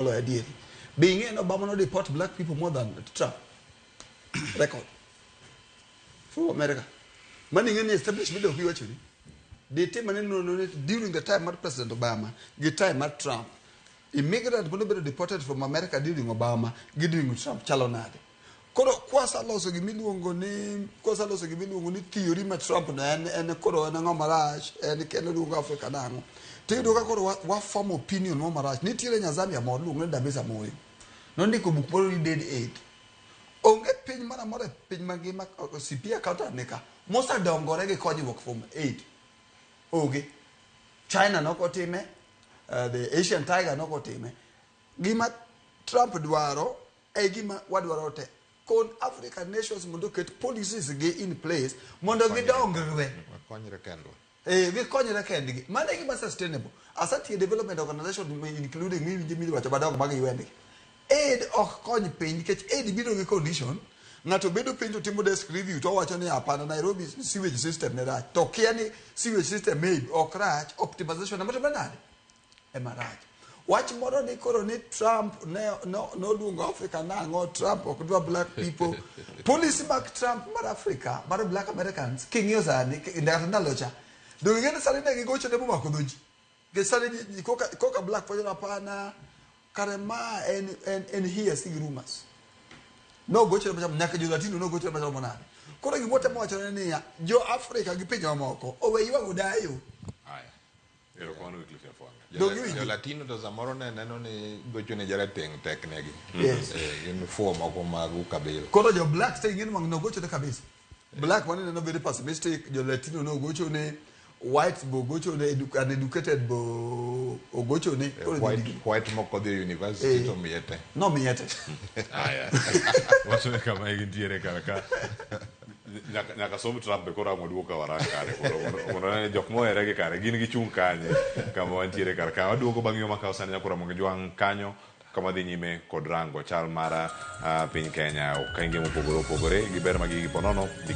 Oloyo adieri. Be ing'eyo ni Obama no deport black people more than Trump? Record. From America. Mano ing'e ni establishment ok iwacho ni. Ditim ane nonro ni during the time mar President Obama gi time mar Trump, immigrant mane obedo deported from America during Obama gi during Trump chalo nade? Koro kwasaloso gimiluongo ni kwasaloso gimiluongo ni theory ma Trump no en en koro en ang'o marach en kendo luongo Africa nang'o tiyudo ka koro wa, wa form opinion mo marach nitiere nya Zambia moro iluongo ni Dambisa Moyo nondiko buk moro ni Dead Aid onge piny moro amora e piny mangima CPA accountant nika mosedongore gi konyruok from aid onge China nokotime the Asian Tiger nokotime gima Trump dwaro E gima wadwaro te. Kon African nations mondo oket policies gi in place mondo gidongre. Wakonyre kendwa. Eh, gikonyre kendgi. Mano e gima sustainable. Asatiyo development organization including miwinjo miwacho madongo mag UN gi. Aid ok kony piny nikech aid biro gi condition. Ng'ato bedo piny to timo desk review to owacho ni hapana Nairobi sewage system ne rach. To kia ni sewage system maybe ok rach, optimization ema timre nade? ema rach. Wach moro ni koro ni Trump ne no, noluongo Africa nang'o, Trump ok dwa black people. Policy mag Trump mar Africa, mar black Americans, king'iyo sani, kata ndalo cha, donge ing'e ni sani ne gigocho ne momako dho ji. Nikech sani ji koka, koka black wacho hapana, kare ma en, en, en hearsay gi rumors. Nogocho ne machalo, nyaka jo Latino nogocho ne machalo manade. Koro gima watemo wacho ne niya, jo Africa gi pinje mamoko owe ywago dayo. Aya. Erokamano Wycliffe Nyafwanga. Donge iwinjo? Jo-Latino to samoro ne neno ni gocho ne jarateng' tek negi. Yes. Eh, gin fuwo moko mag ukabila. Koro jo blacks te ing'eni wang' nogocho ne kabisa. Black mane neno very pessimistic, jo Latino nogocho ne, whites bo gocho ne, uneducated bo ogocho ne. Koro White, ji- white moko dhi e university Eh. to miye te. Nomiye te. Aya. Wacho ni kama gintiere kar ka. Nyaka, nyaka som Trump be koro ang' waduog ka warang kare koro mondo mondo wane ni jok mohere gi kare gin gichung' kanye kama wantiere kar ka. Waduogo bang' yo makawo sani nyakora mondo jwang' kanyo kama dhi nyime kod rango chal mar piny Kenya okenge mopogore opogore gi ber ma gigi ponono dhi